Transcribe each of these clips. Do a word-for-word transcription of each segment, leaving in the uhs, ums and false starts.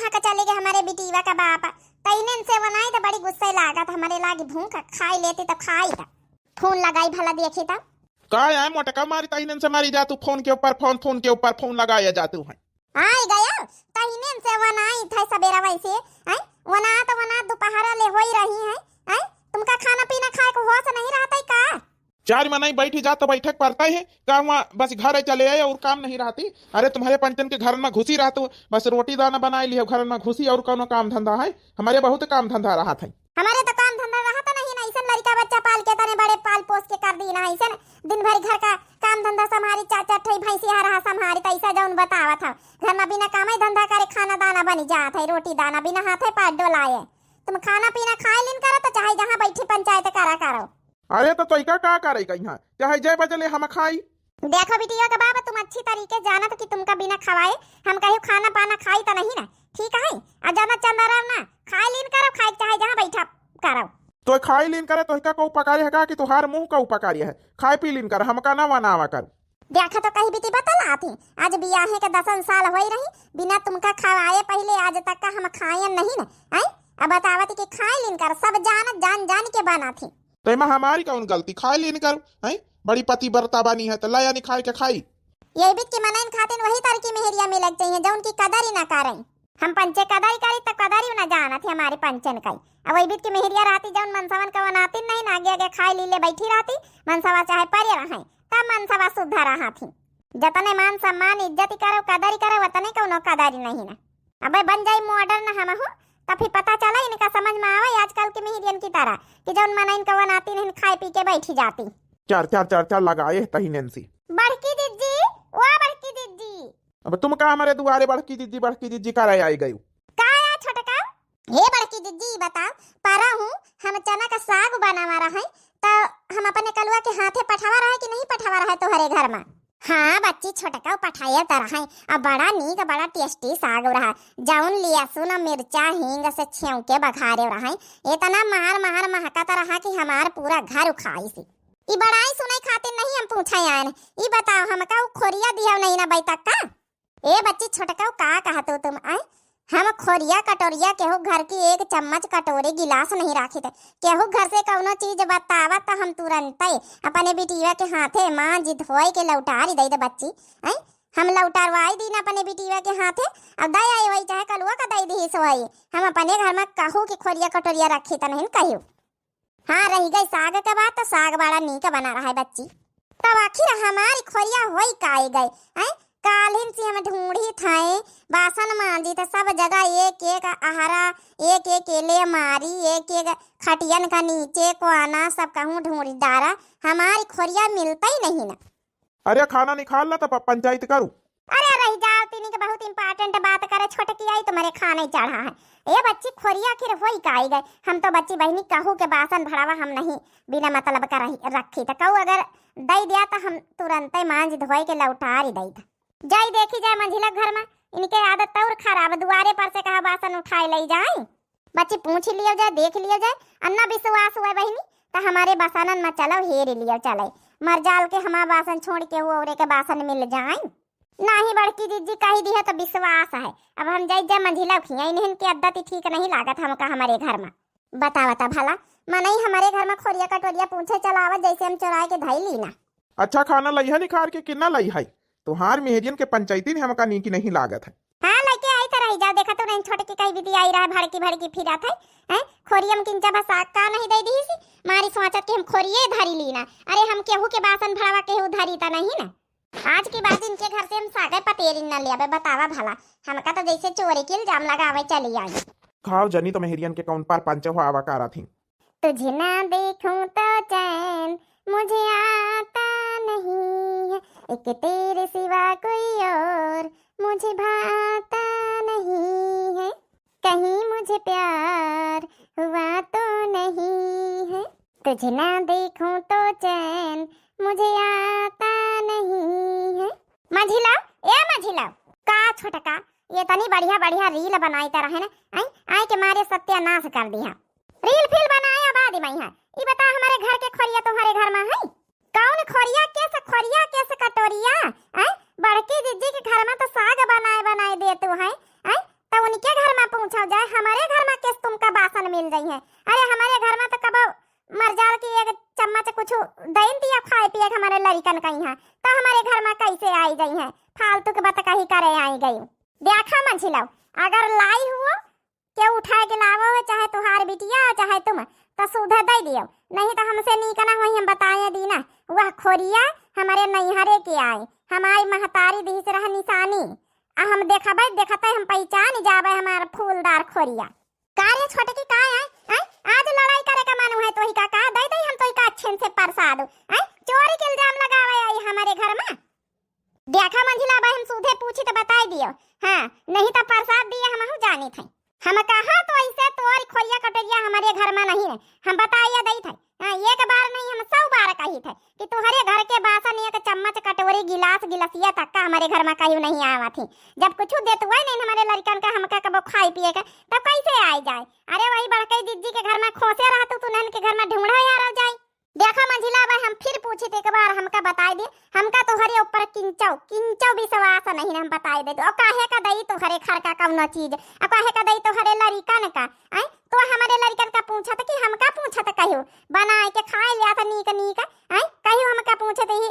हाँ, का चले गए हमारे बिटिया का बाप। तइनन से वनाई त बड़ी गुस्से लागत, हमरे लागी भूख, खाई लेती त खाई त। फोन लगाई भला देखी त। का है मोटका मारी, तइनन से मारी जा तू, फोन के ऊपर फोन, फोन के ऊपर फोन लगाया जा तू है। आई गया, तइनन से वनाई थे सबेरा वैसे, हैं? वना त वना दोपहरा ले होई रही है, हैं? तुमका खाना पीना खाए को होश नहीं रहता है का? चार मनई बैठी जा तो बैठक पड़ता ही, का हुआ बस घर चले आए और काम नहीं रहती। अरे तुम्हारे पंचन के घर में घुसी रहतू, बस रोटी दाना बनाए लियो घर में घुसी, और कौनो काम धंधा है? हमारे बहुत काम धंधा रहत है। हमारे तो काम धंधा रहत नहीं ना, ऐसन लड़का बच्चा पाल के तने बड़े पाल पोस के कर दी ना, ऐसन दिन भर घर का काम धंधा संभारी, चार चार ठई भैंसी हरहा संभारी, त ऐसा जौन बतावत है, घर में बिना कामे धंधा करे खाना दाना बनी जात है, रोटी दाना बिना हाथे पाँव डोलाए। तुम खाना पीना खाए लिन करो तो चाहे जहाँ बैठी पंचायत करा करो। अरे तो तोइका का करे कहीं, चाहे जय बजले हम खाई। देखो बिटिया के बाबा, तुम अच्छी तरीके जानत कि तुमका बिना खवाए हम कहीं खाना पाना खाई त नहीं ना, ठीक है? आ ज्यादा चंदा रहो ना, खाए लीन करो, खाए के चाहे जहाँ बैठा करो। तो खाए लीन करे, तोहिका को उपकारी है का कि तुहार मुँह का उपकारी है? खाए पी लीन कर, हमका ना वनावा कर। देखा तो कही बिटी बतलात ही, आज बियाहे के दसन साल होई रही, बिना तुमका खवाए पहिले आज तक का हम खायन नहीं ना, हैं? अब बतावत कि खाए लिन कर, सब जानत जान जान के बनात ही। तो एमा हमारी कौन गलती, खाए लिन कर, हैं? बड़ी पतिव्रता बनी है तो लाया नहीं खाए के खाई। यही बीच के मनइन खातिन वही तरह की मेहरिया मिलक चाहिए जौन की कदर ही ना करें। हम पंचे कदर ही करी त कदर ही ना जानत ही हमारे पंचन का। अब वही बीच के मेहरिया रहती जौन मनसवन का वनातिन नहीं ना, आगे आगे खाए लीले बैठी रहती, मनसवा चाहे परे रहें, तब मनसवा सुद्धा रहत ही। जतने मान सम्मान इज्जत ही करो, कदर ही करो, वतने कौनो कदर ही नहीं ना। अबे बन जाई मॉडर्न हमहू, त फिर पता चला इनका समझ में आवे आजकल के मेहरियन की तरह कि जौन मनइन का वनातिन हन खाए पी के बैठी जाती। चार, चार, चार, चार लगाए तही नैन्सी। बड़की जिज्जी, ओ बड़की जिज्जी। अब तुम का हमारे दुआरे बड़की जिज्जी, बड़की जिज्जी करे आई गयू? का या छोटका? हे बड़की जिज्जी, बताओ, परा हूँ हम चना का साग बनावा रहे, त हम अपने कलुआ के हाथे पठावा रहे कि नहीं पठावा रहे तोहरे घर में? हाँ बच्ची, छोटका पठाए त रहे, अब बड़ा नीक, बड़ा टेस्टी साग रहा, जौन लहसुन, मिर्चा, हींग से छेव के बघारे रहे, इतना मार मार महकत रहा कि हमार पूरा घर उखाई सी। ई बड़ाई सुनाई खातिर नहीं हम पूछे आयन, ई बताओ हमका उ खोरिया दिया नहीं ना बैतक का? ए बच्ची, छोटका का कहत हो तुम, आय? हम खोरिया कटोरिया केहू घर की एक चम्मच कटोरी गिलास नहीं राखी थे। केहू घर से कौनो चीज बतावा त हम तुरंते अपने बिटिया के हाथे मांज धोए के लौटारी दे दे बच्ची, आय? हम लौटारवाई दीन अपने बिटिया के हाथे, अब दे आई वही चाहे कलुआ का दे दी सोई। हम अपने घर में कहू कि खोरिया कटोरिया रखी त नहीं कहू। हाँ, रही गई साग के बात, तो साग बड़ा नीक बना रहा है बच्ची। तब आखिर हमारी खोरिया होई काई गए, हैं? काल्हिन से हम ढूंढी थे, बासन मांजी थे, सब जगह एक एक अहरा, एक एक एले मारी, एक एक खटियन का नीचे कोना सब कहूँ ढूंढी डारा, हमारी खोरिया मिलता ही नहीं ना। अरे खाना निकाल ला तब पंचायत करू। अरे रह जाओ, तीनी के बहुत important बात करे, छोटकी आई तुम्हारे खाने चढ़ा है। ए बच्ची, खोरिया आखिर होई काई गए? हम तो बच्ची बहिनी कहू के बासन भड़ावा हम नहीं बिना मतलब का रही, रखी, त कहू अगर दई दिया त हम तुरंते मांज धोए के लौटारी दई था। जाई देखी जाए मंझिला घर में, इनके आदत तौर खराब, दुआरे पर से कहा बासन उठाए ले जाए। बच्ची पूछ लियो जाए, देख लियो जाए, अन्ना विश्वास हुआ बहिनी, त हमारे बासनन में चलो हेर लियो चले। मर जाल के हमार बासन छोड़ के वो औरे के बासन मिल जाए। नाही बड़की जिज्जी कही दी है तो विश्वास है। अब हम जाई जा मंझिला खिया, इन्हन के आदत ही ठीक नहीं लागत हमका हमारे घर में। बता बता भला, मनई हमारे घर में खोरिया कटोरिया पूछे चलावत जैसे हम चोराए के धई ली ना। अच्छा खाना लइहा निखार के कि ना लइहा? तोहार मेहरियन के पंचायती ने हमका नीक नहीं लागत है। हाँ, लइके आई त रही जाओ, देखा तू नहीं छोटकी कई बिदी आई रहा, भड़की भड़की फिरत है, हैं? खोरियम किंचा बस साग का नहीं दे दी सी, मारी सोचत कि हम खोरिये धरी ली ना। अरे हम केहू के बासन भड़वा केहू धरी त नहीं ना। आज के बाद इनके घर से हम सागे पतेरी न लियाबे, बतावा भला, हमका तो जैसे चोरी के इल्जाम लगावे चली आई। खाओ जनी तो मेहरियन के कौन पर पंच हो आवा कारा थी। तुझे ना देखूं तो चैन मुझे आता नहीं है, एक तेरे सिवा कोई और मुझे भाता नहीं है, कहीं मुझे प्यार हुआ तो नहीं है। तुझे ना देखूं तो चैन मुझे आता नहीं है। मझिला, ए मझिला, का छोटका, ये तनी बढ़िया बढ़िया reel बनाई त रहे ना, आई, आई के मारे सत्यानाश कर दिया। Reel फील बनाया बाद में है। ई बता, हमारे घर के खोरिया तुम्हारे घर में है? कौन खोरिया, केस खोरिया, केस कटोरिया? आई, बड़की जिज्जी के घर में तो साग बनाए बनाए देतू है, आई, तो उनके घर पूछा जाए, हमरे घर मा केस तुमका बासन मिल जइहैं? अरे हमरे घर मा तो कबो मरजाल की एक चम्मच कुछ दइन दिया खाए पिए के हमरे लड़िकन का इहाँ, तो हमरे घर मा कैसे आई जइहैं? फालतू के बतकही करे आई गई। देखा मंझिलऊ, अगर लाई हुओ, केहू उठाए के लावो है, चाहे तुहार बिटिया, चाहे तुम, तो सुधे दइ दियो, नहीं तो हमसे नीक ना होई, हम बताए दीना। वह खोरिया हमरे नैहरे के आए, हमारी महतारी दिहिस रह निशानी, आ हम देखबे, देखते हम पहिचान जाबे हमार फूलदार खोरिया। का रे छोटकी, का आए, आए? आज लड़ाई करे का मन है तोही का, का दइ दइ हम तोही का अच्छे से परसाद, आए? चोरी के इल्जाम लगावे आई हमरे घर मा। देखा मंझिला, अब हम सुधे पूछी तो बताई दियो। हाँ, नहीं तो परसाद दिए हमहू जानित है। हम कहा तो ऐसे तोर खोरिया कटोरिया हमरे घर मा नहीं है, हम बताइए दइत है। हाँ, एक बार नहीं हम सौ बार कहित है कि तुहरे घर के बासन एक चम्मच कटोरी गिलास गिलसिया तक का हमरे घर मा कहियो नहीं आवा थी। जब कुछ देत हुआ नहीं हमरे लड़िकन का हमका कबो खाए पिए के, तब कैसे आए जाए? अरे वही बड़कई जिज्जी के घर मा खोसे रहतू, तुनहन के घर मा ढूंढा यार जाए। देखा मंझिला, अब हम फिर पूछित एक बार, हमका बताई दे, हमका तोहरे ऊपर किंचौ, किंचौ विश्वास नहीं, हम बताई दे। और काहे का दई तोहरे घर का कौनो चीज, और काहे का दई तोहरे लड़िकन का, आय? तो हमरे लड़िकन का पूछत कि हमका पूछत कहियो, बनाए के खाए लिया था नीक नीक, आय? कहियो हमका पूछत ही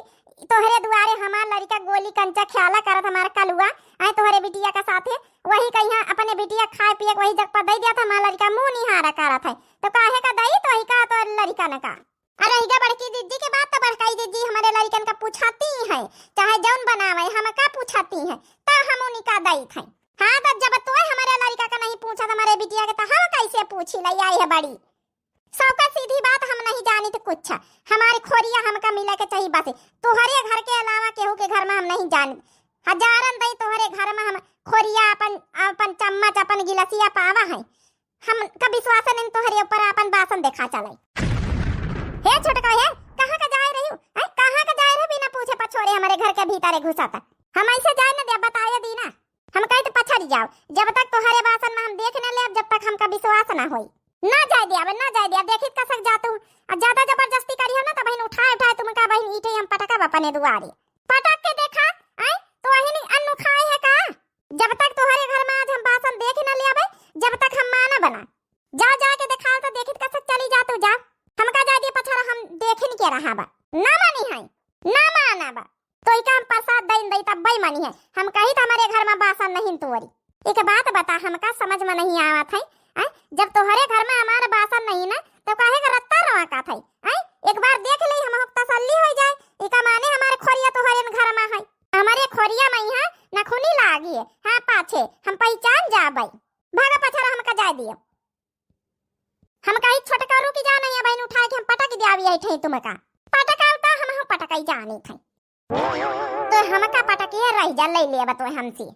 तोहरे दुआरे हमार लड़िका गोली कंचा ख्याला करत हमार कलुआ, आय? तोहरे बिटिया का साथे वही कहिया अपने बिटिया खाए पिए के वही जग पर दे दिया था, हमार लड़िका मुंह निहारा करत है, तो काहे का दई तोही का तो लड़िकन का? अरे इगा बड़की जिज्जी के बात तो बड़काई जिज्जी हमरे लड़िकन का पूछती है, चाहे जौन बनावे हमका पूछती है, त हम उनका दई थे। हाँ, तो जब तोय हमरे लड़िका का नहीं पूछत हमरे बिटिया के, तो हम कैसे पूछी ले आई है बड़ी? सबका सीधी बात हम नहीं जानित कुछ, हमारी खोरिया हमका मिले के चाहिए बस। तोहरे घर के अलावा केहू के घर मा हम नहीं जानित। हजारन दई तोहरे घर मा हम खोरिया अपन, अपन चम्मच, अपन गिलसिया पावा है। हमका विश्वास नहीं तोहरे ऊपर अपन बासन देखा चलाई। हे छोटका, हे, कहाँ का जाए रही हो? हैं, कहाँ का जाए रही हो बिना पूछे पछोरे हमरे घर के भीतरे घुसत? हम ऐसे जाए न दे, बताए दीना। हम कही तो पछड़ जाओ, जब तक तोहरे बासन मा हम देख न लेब, जब तक हमका विश्वास ना होई। ना जाए दिया, ना जाए दिया, देखित कसक जातू। आ ज्यादा जबरदस्ती करियो ना, तो बहिन उठाए उठाए तुमका बहिन ईटे हम पटकब अपने दुआरे। पटक के देखा, आय, तो वही नहीं अन्नू खाए है का? जब तक तोहरे घर मा आज हम बासन देख न लेबे, जब तक हम मानब ना। जा, जा के देखाओ तो देखित कसक चली जा तू, जा। हमका जाए दिया पछड़ा, हम देखिन के रहा बा। ना मानी है, ना माना बा। तो इका हम प्रसाद दइन दई तब बेईमानी है। हम कही तो हमरे घर मा बासन नहीं तोरी। एक बात बता, हमका समझ मा नहीं आवत है, हैं? जब तोहरे घर मा हमार बासन नहीं ना, तो काहे का रत्ता रोआ का थे, हैं? एक बार देख ले, हम तसल्ली हो जाए। इका माने हमार खोरिया तोहरे घर मा है, हमारे खोरिया मा यहाँ नखुनी लागी है। हाँ, पाछे हम पहिचान जाबे। भागा पछड़ा, हमका जाए दियो। हम कही छोटका रुकी जा, नहीं बहिन उठाए के हम पटक दियावी है ठे तुमका। पटकाओ तो हम, हम पटकाई जानी थे। तो हमका पटकिए रह जा, ले लेबा तो हमसे।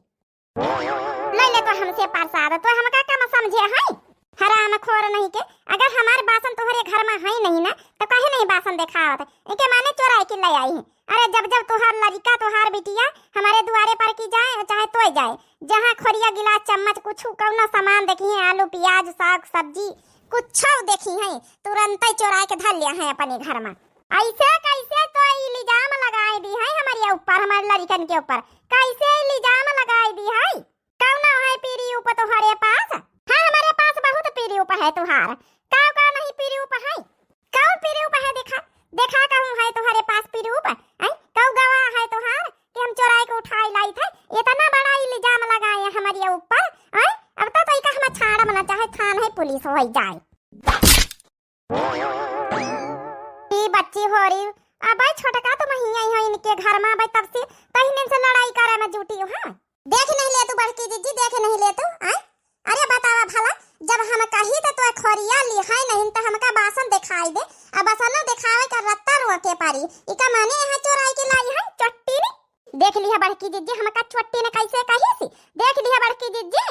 ले ले तो हमसे प्रसाद, तो हमका कम समझे है? हराम खोर नहीं के, अगर हमार बासन तोहरे घर मा है नहीं ना, तो काहे नहीं बासन देखावत? इके माने चोराई के ले आई है। अरे जब जब तोहार लड़िका, तोहार बिटिया हमारे दुआरे पर की जाए, चाहे तोय जाए, जहाँ खोरिया गिलास चम्मच कुछ कौनो सामान देखी है, आलू प्याज साग सब्जी कुछ देखी है, तुरंत ही चोराए के धर लिया है अपने घर मा। ऐसे कैसे तो इल्जाम लगाए दी है हमारे ऊपर, हमारे लड़िकन के ऊपर कैसे इल्जाम लगाए दी है? कौन है प्रूफ तोहरे पास? हाँ, हमारे पास बहुत प्रूफ है तोहार। का का नहीं प्रूफ है? कौन प्रूफ है? देखा, देखा कहूँ है तोहरे पास प्रूफ? हैं? कौ गवाह है तोहार कि हम चोराए के उठाए लाई थे? इतना बड़ा इल्जाम लगाए हमारे ऊपर, हैं? अब तो तोइका हम छाड़ब ना, चाहे थान है पुलिस हो जाए। ई बच्ची हो रही, अब छोटका तुम ही आई हो इनके घर मा, अब तब से तहिने से लड़ाई करे मा जुटी हो, हाँ? देख नहीं ले तू बड़की जिज्जी, देख नहीं ले तू, आय? अरे बतावा भला, जब हम कही तो तोय खोरिया ली है नहीं तो हमका बासन दिखाई दे, अब बासनो दिखावे का रत्ता रोके पारी, इका माने यहाँ चोराई के लाई है चोट्टी ने। देख लिहा बड़की जिज्जी, हमका चोट्टी ने कैसे कही सी, देख लिहा बड़की जिज्जी।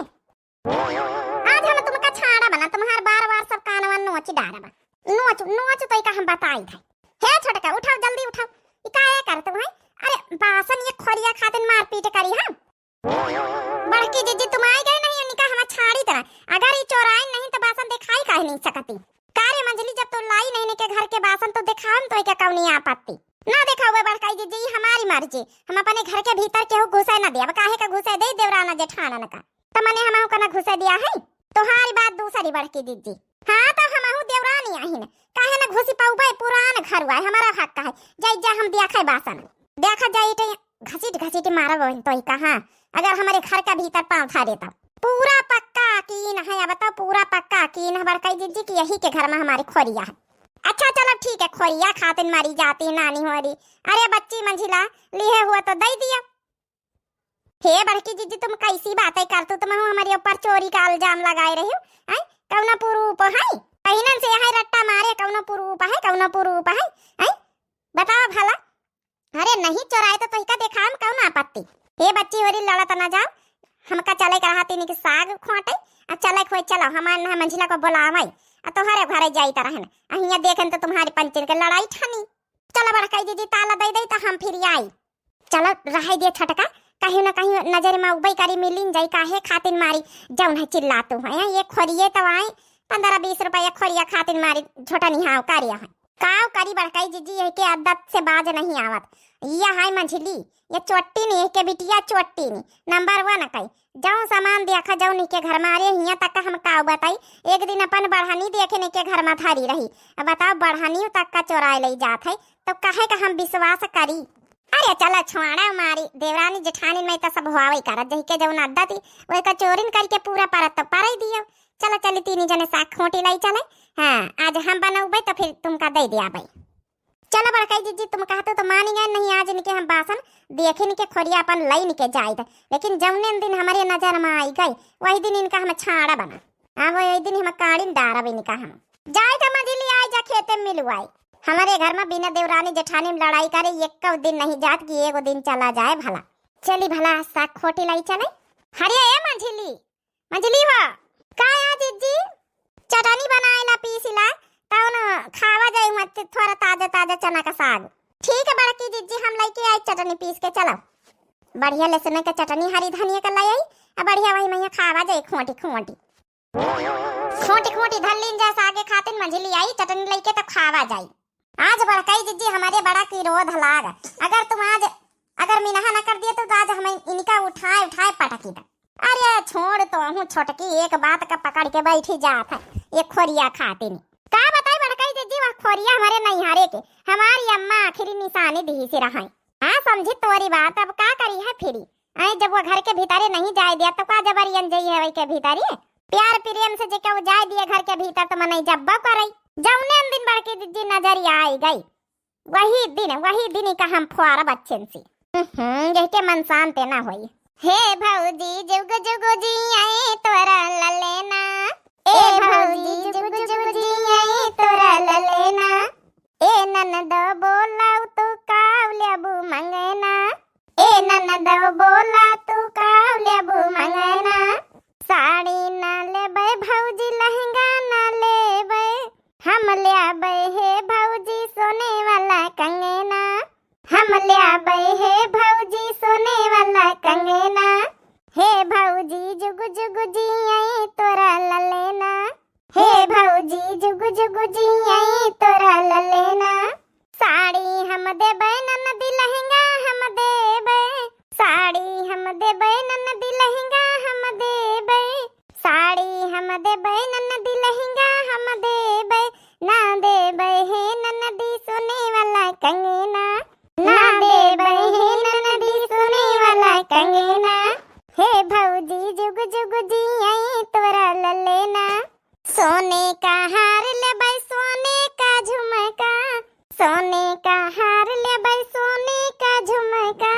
आज हम तुमका छाड़ब ना, तुम्हार बार बार सब कानवा नोच डारब। नोच, नोच तोइका हम बताई थे। हे छोटका, उठाओ, जल्दी उठाओ। ई काहे करत हो, हैं? अरे, बासन ये खोरिया खातिन मारपीट करी हम। बड़की जिज्जी, तुम आई गई नहीं, उनका हम छाड़ी तरह। अगर ई चोराई नहीं तो बासन दिखाई काहे नहीं सकती? का रे मंझली, जब तो लाई नहीं ने के घर के बासन तो दिखावम तो क्या कौनी आपत्ति? ना दिखावे बड़काई जिज्जी, ई हमारी मर्जी। हम अपने घर के भीतर केहू घुसे ना देब। काहे का घुसे दे देवराना जेठानन का? त मने हमहू का ना घुसे दिया है? तोहारी बात दूसरी बड़की जिज्जी। हाँ, तो हमहू देवरानी आहिन, काहे न घुसी पउबे, पुरान घर हुआ है, हमारा हक है, जाई जा हम देखै बासन, देखा जाई इटे घसीट घसीट मारब वही तो ही कहाँ, अगर हमरे घर का भीतर पाँव धरे तब। पूरा पक्का यकीन है, अब तो पूरा पक्का यकीन है बड़कई जिज्जी कि यही के घर मा हमारी खोरिया है। अच्छा चलो ठीक है, खोरिया खातिन मारी जाती नानी होरी। अरे बच्ची मंझिला, लिहे हुआ तो दइ दिया। हे बड़की जिज्जी, तुम कैसी बातें करतू, तुम हमारे ऊपर चोरी का इल्जाम लगाए रही हो, हैं? कौनो proof है? पहिनन से यहाँ रट्टा मारे, कौनो proof है, कौनो proof है, हैं? बताओ भला। अरे नहीं चोराए तो तोहिका देखाम, कौन आपत्ति? हे बच्ची होरी, लड़त ना जाओ, हमका चले के रहा तीन के साग खोटे, आ चले खोए चलो, हमार ना मंझिला को बुलावे, आ तोहरे घरे जाई तरह न, आ हियाँ देखें तो तुम्हारी पंचन के लड़ाई ठानी। चलो बड़कई जिज्जी, ताला दे दे तो हम फिर आई। चलो रहे दे छोटका, कहीं ना कहीं नजर मा उबई करी, मिलिन जाई, काहे खातिन मारी जौन है चिल्लातू है, ये खोरिये तो आई, पन्द्रह बीस रुपया खोरिया खातिन मारी झोटा निहाव करिया है। काव करी बड़कई जिज्जी, यह के आदत से बाज नहीं आवत। यह है मंझिली, ये चोट्टी नहीं, यह के बिटिया चोट्टी नहीं, number one कई। जौन सामान देखा जौन इनके घर मा, अरे हियाँ तक हम काव बताई, एक दिन अपन बढ़नी देखे इनके घर मा धरी रही। अब बताओ बढ़नियों तक का चोराए ले जात है, तो काहे का हम विश्वास करी? अरे चलो छोड़ा मारी, देवरानी जेठानी में तो सब हुआवई करत, जही के जौन आदत ही, वही का चोरिन करके पूरा परत तो परई दियो। चलो चली तीनी जने साग खोटी लाई चले। हाँ, आज हम बनउबे तो फिर तुमका दे दियाबे। चलो बड़कई जिज्जी, तुम कहते तो मानी गए नहीं, आज इनके हम बासन देखिन के खोरिया अपन लई इनके जाइत, लेकिन जौने दिन हमारे नजर मा आई गई, वही दिन इनका हम छाड़ा बना। हाँ, वही दिन हम काड़िन डारब इनका हम। जाइत मंझिली, आई जा खेते मिलवाई। हमारे घर मा बिना देवरानी जेठानी में लड़ाई करे एक दिन नहीं जात कि एगो दिन चला जाए भला। चली भला साग खोटी लाई चले। हरिया ए मंझिली, मंझिली हो, का या जिज्जी? चटनी बनाए ला पीसी ला, तौन खावा जाई हुआ थोड़ा ताजा ताजा चना का साग। ठीक है बड़की जिज्जी, हम लइके आई चटनी पीस के, चलो। बढ़िया लहसुन के चटनी हरी धनिया का लाई आई, आ बढ़िया वही मैया खावा जाई खोटी खोटी। खोटी खोटी धर लीन जा सागे खातिन मंझिली आई, चटनी लइके तो खावा जाई। आज बड़कई जिज्जी हमारे बड़ा क्रोध लाग, अगर तुम आज, अगर मिनहा न कर दिए तो, तो आज हम इनका उठाए उठाए पटकी था। अरे छोड़ तो हूँ छोटकी, एक बात का पकड़ के बैठी जात है, ये खोरिया खातिन। का बताई बड़कई जिज्जी, वह खोरिया हमारे नैहरे के, हमारी अम्मा आखिरी निशानी दी से रहाई। हाँ समझी तोरी बात, अब का करी है फिरी। आई जब वो घर के भीतरे नहीं जाए दिया तो का जबरियन जाई है वही के भीतरे? प्यार प्रेम से जेके वो जाए दिए घर के भीतर तो मनई जब्बो करई। जौने दिन बड़की जिज्जी नजरिया आई गई, वही दिन, वही दिन का हम फुआरा बच्चन से। हम्म, यह के मन शांत ना होई। हे भौजी जुग जुग जियाए तोरा ललेना। ए भौजी जुग जुग जियाए तोरा ललेना। ए ननदो बोलाऊ तू काव लेबू मंगेना। ए ननदो बोला तू काव लेबू मंगेना। साड़ी ना लेबै भौजी, लहंगा ना लेबै, हम लेबै हे भौजी सोने वाला कंगना। हम लेबै हे भौजी सोने वाला कंगना। हे भौजी जुग जुग जियाए तोरा ललेना। हे भौजी जुग जुग जियाए तोरा ललेना। साड़ी हम देबै ननदी, लहंगा हम देबै। साड़ी हम देबै ननदी, लहंगा हम देबै। साड़ी हम देबै ननदी, लहंगा हम देबै। ना देबै हे ननदी सोने वाला कंगना। ना देबै हे ननदी सोने वाला कंगना। हे भौजी जुग जुग जियाए तोरा ललेना। सोने का हार लेबै, सोने का झुमका, सोने का हार लेबै, सोने का झुमका,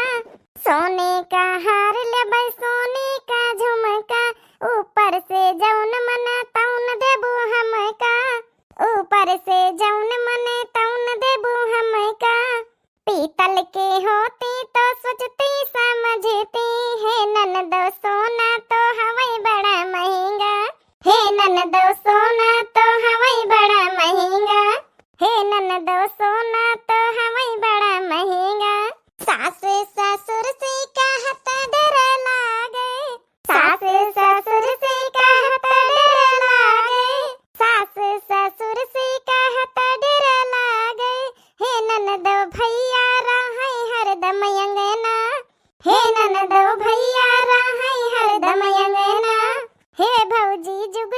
सोने का हार लेबै, सोने का झुमका। ऊपर से जौन मना तौन देबू हमका, ऊपर से जौन मने तौन देबू हमका। पीतल के होती तो सोचती समझती, हे ननदो सोना तो हवै बड़ा महंगा। हे ननदो सोना तो हवै बड़ा महंगा। हे ननदो सोना तो हवै बड़ा महंगा। सास ससुर से कहत डर लागे। सास ससुर से कहत डर लागे। सास ससुर से कहत डर लागे। हे ननदो भैया रहै हरदम अंगना। हे ननदो भैया रहै हरदम अंगना। हे भौजी जुग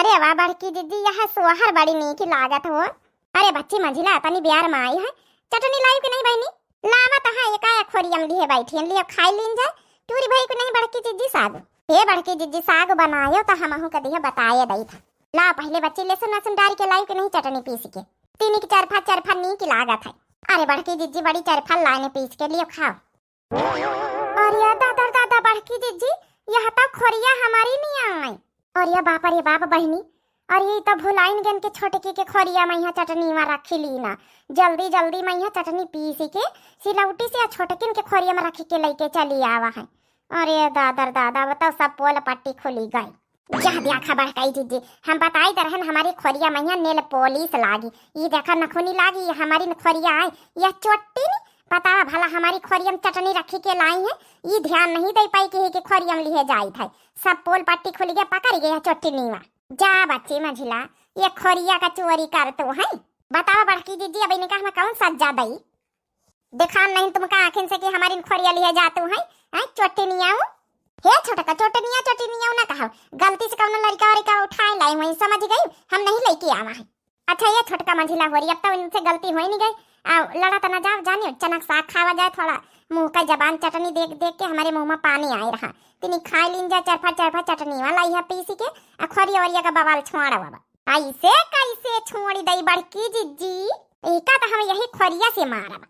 ए वाह बड़की जिज्जी, यह सोहर बड़ी नीक लागत हो। अरे बच्ची मंझिला, तनी ब्यार मा आई है, चटनी लायू कि नहीं बहिनी? लावत है, एका एक खोरिया मा लिहे बैठी है, लिहे खाई लीन जाए। टूरी भई कि नहीं बड़की जिज्जी साग? हे बड़की जिज्जी, साग बनायो तो हमहू के दिहे बताए दई था। ला पहिले बच्ची, लहसुन वहसुन डारी के लायू कि नहीं चटनी पीस के? तीनी के चरफा चरफा नीक लागत है। अरे बड़की जिज्जी, बड़ी चरफा लाने पीस के, लियो खाओ। अरे दादा दादा बड़की जिज्जी, यह तो खोरिया हमारी नहीं आई। अरे बाप रे बाप बहिनी, अरे ई तो भुलाइन गन के छोटकी के खोरिया मा यहाँ चटनी मा रखी ली ना। जल्दी जल्दी मा यहाँ चटनी पीस के सिलौटी से आ छोटकिन के खोरिया मा रखी के लइके चली आवा है। अरे दादा रे दादा, बताओ, सब पोल पट्टी खुली गई। जा देखा बड़काई जिज्जी, हम बताई त रहन हमारी खोरिया मा यहाँ नेल पॉलिश लागी। ई देखा नखुनी लागी, हमारी न खोरिया आई, यह चोट्टी नी, बतावा भला हमारी खोरिया मा चटनी रखी के लाई है, ई ध्यान नहीं दे पाई कि, कि खोरिया मा लिहे जाई था। सब पोल पट्टी खुली गई, पकड़ी गई है चोट्टी नीवा। जा बच्ची मंझिला, ये खोरिया का चोरी कर तू है। बतावा बड़की जिज्जी, अब इनका हम कौन सज्जा दई? दिखान नहीं तुमका आँखिन से कि हमारी खोरिया लिहे जातू है, हैं चोटिनियाऊ? हे छोटका, चोटिनिया चोटिनियाऊ ना कहो, गलती से कौनो लड़का वड़का उठाए लाई हुई, समझ गई, हम नहीं लेके आवा है। अच्छा ये छोटका मंझिला होरी, अब तो इनसे गलती होई नहीं गई। आ लड़ा तना जाओ, जानियो चनक साग खावा जाए, थोड़ा मुँह का जबान चटनी देख देख के हमारे मुँह मा पानी आए रहा। तिनी खाई लीन जाए चरफा चरफा चटनी वाला यह पीसी के, आ खोरिया वोरिया का बवाल छोड़ा बाबा। ऐसे कैसे छोड़ी दई बड़की जिज्जी? एका तो हम यही खोरिया से मारब।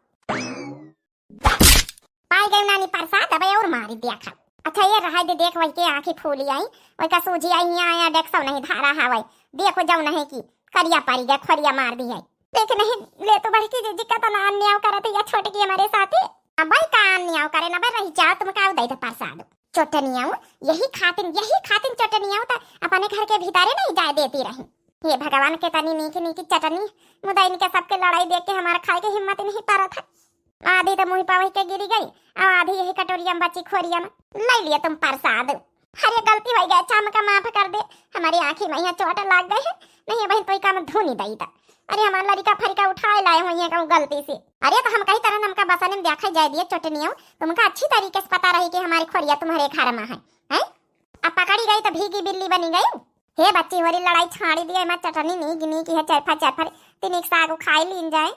पाई गई नानी प्रसाद, अब और मारी देखा। अच्छा ये रहा दे, देख वही के आँखी फूली आई, वही का सूझी आई, यहाँ आया डेक्सो नहीं धारा हवै। देखो जाऊ नहीं की करिया पारी गए, खोरिया मार दी है। देख नहीं ले तो बड़की जिज्जी का तो ना अन्याय करत या छोटकी हमारे साथे। अब भाई का अन्याय करे ना भाई, रही जाओ तुम का दे दे प्रसाद। चोटनियाऊ, यही खातिन, यही खातिन चोटनियाऊ तो अपने घर के भीतरे नहीं जाए देती रही। हे भगवान, के तनी नीक नीक चटनी, मुदा इनके सबके लड़ाई देख के हमार खाए के हिम्मत नहीं परत है। आधी तो मुँह पवही के गिरी गई, और आधी यही कटोरिया मा बची खोरिया मा। ले लिए तुम प्रसाद। अरे गलती हो गया, अच्छा हमका माफ कर दे, हमारी आँखी मा यहाँ चोट लाग गए है, नहीं बहन तो काम धुनी दई दा। अरे हमार लड़का फरिका उठाए लाए हुई है कहूँ गलती से। अरे तो हम कही तरह हमका बसने मा देखा जाए दिए चोटनियाऊ, तुमका अच्छी तरीके से पता रही कि हमारी खोरिया तुम्हारे घर मा है, हैं? अब पकड़ी गई तो भीगी बिल्ली बनी गई। हे बच्ची होरी लड़ाई छाड़ी दिए, मैं चटनी नीक नीक है चरफा चरफा, तिनिक साग खाई लीन जाए।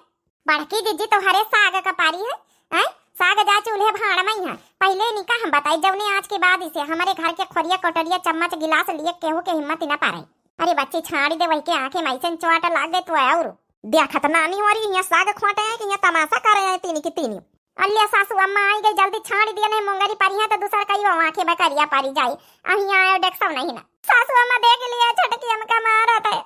बड़की जिज्जी तोहरे साग का पारी है, हैं? साग जा चूल्हे भाड़ मा ही है। पहिले निका हम बताई, जौने आज के बाद इसे हमारे घर के खोरिया कटोरिया चम्मच गिलास लिए केहू के हिम्मत ही ना पारे। अरे बच्ची छाड़ी दे, वही के आँखें मा ऐसे चोट लाग गए तो और। देखत नानी होरी, यहाँ साग खोटे हैं कि यहाँ तमाशा करे हैं तीनी की तीनी। अल्लिया सासू अम्मा आई गई, जल्दी छाड़ी दिया, नहीं मोंगरी पारी है तो दूसर कई वो आँखें मा करिया पारी जाई। अही आयो डेक्सो नहीं ना। सासू अम्मा देख लिया छोटकी हमका मारत है।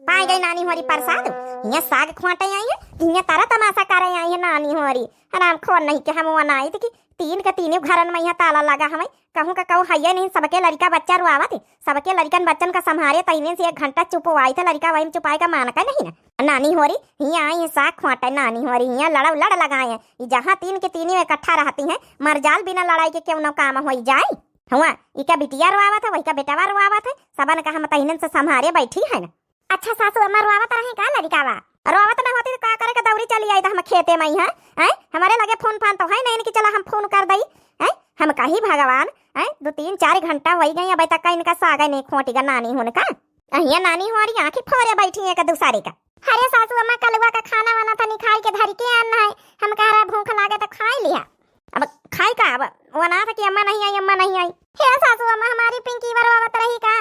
पाई गई नानी होरी प्रसाद, हियाँ साग खोटे आई है, हियाँ तारा तमाशा करे आई है नानी होरी। हराम खोर नहीं के हम वनाई थी कि तीन के तीनों घरन मा यहाँ ताला लगा हमें, कहूँ का कहूँ हइये नहीं, सबके लड़का बच्चा रुआवत है, सबके लड़कन बच्चन का संभारे तइने से एक घंटा चुपवाई थे, लड़का वही चुपाए का मान का नहीं ना। नानी होरी, हियाँ आई है साग खोटे नानी होरी, हियाँ लड़ा लड़ लगाए हैं, ई जहाँ तीन के तीनों इकट्ठा रहती हैं, मरजाल बिना लड़ाई के केवनो काम होई जाए। हुआ, इका बिटिया रोआवत है, वही का बेटवा रोआवत है, सबन का हम तहिनन से संभारे बैठी है ना। अच्छा सासू अम्मा रोआवत रहे का लड़िकावा? रोआवत ना होती तो का करे के दौरी चली आई तो हम खेते मा ही है, हैं? हमारे लगे फोन फान तो है नहीं कि चला हम फोन कर दई, हैं? हम कही भगवान, हैं? दो तीन चार घंटा होई गई, अबे तक का इनका साग नहीं खोटी का नानी होन का। अहिया नानी होरी आँखी फोरे बैठी है एक दूसरे का। अरे सासू अम्मा, कलुआ का खाना वाना तनी खाई के धरी के आन है, हम कह रहा भूख लागे तो खाई लिया। अब खाई का, अब वो ना था कि अम्मा नहीं आई, अम्मा नहीं आई। हे सासू अम्मा, हमारी पिंकी वा रोआवत रही का?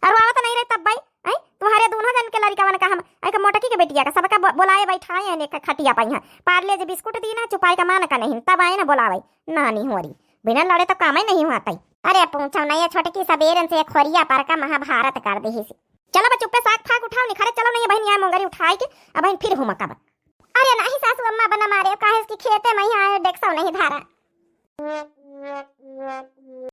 और रोआवत नहीं रही तब भाई, हैं? तुम्हारे दोनों जन के लड़िका वन का हम, एक मोटकी के बेटिया का सबका ब-, बोलाए बैठाए हैं एक खटिया पर यहाँ। पार्ले जी बिस्कुट दी ना, चुपाई का मान का नहीं, तब आए ना बोलावे। नानी होरी, बिना लड़े तो काम ही नहीं हुआ तई। अरे पूछो नहीं, ये छोटकी सबेरन से खोरिया पर का महाभारत कर दी ही। चलो बा चुप्पे साग फाग उठाओ, निखारे चलो नहीं बहन, यहाँ मोंगरी उठाए के अब बहन फिर हुमकब। अरे नहीं सासू अम्मा बना मारे, काहे कि खेते मा ही आए डेक्सो नहीं धारा।